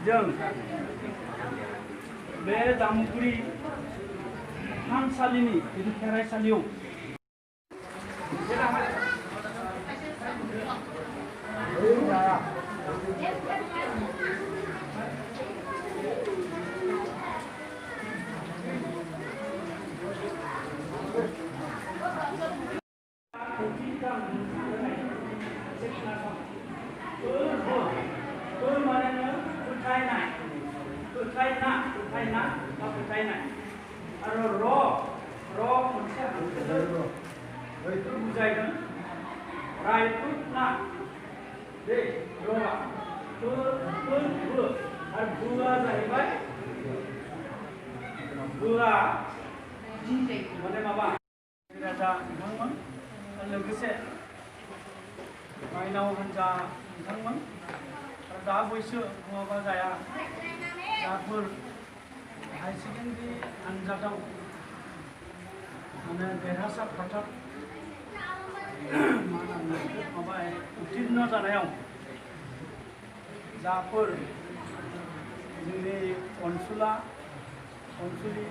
जों बे जामुगुरि थानसालिनि खेराइसालियाव लोगोसे माइनाव हान्जा नोंथांमोन दा बैसो नङाबा जाया जाफोर हाई सेकेन्डारि आनजादाव माने देरहासार फाथार माबा उत्तीर्ण जानायाव जाफोर जोंनि अनसुलि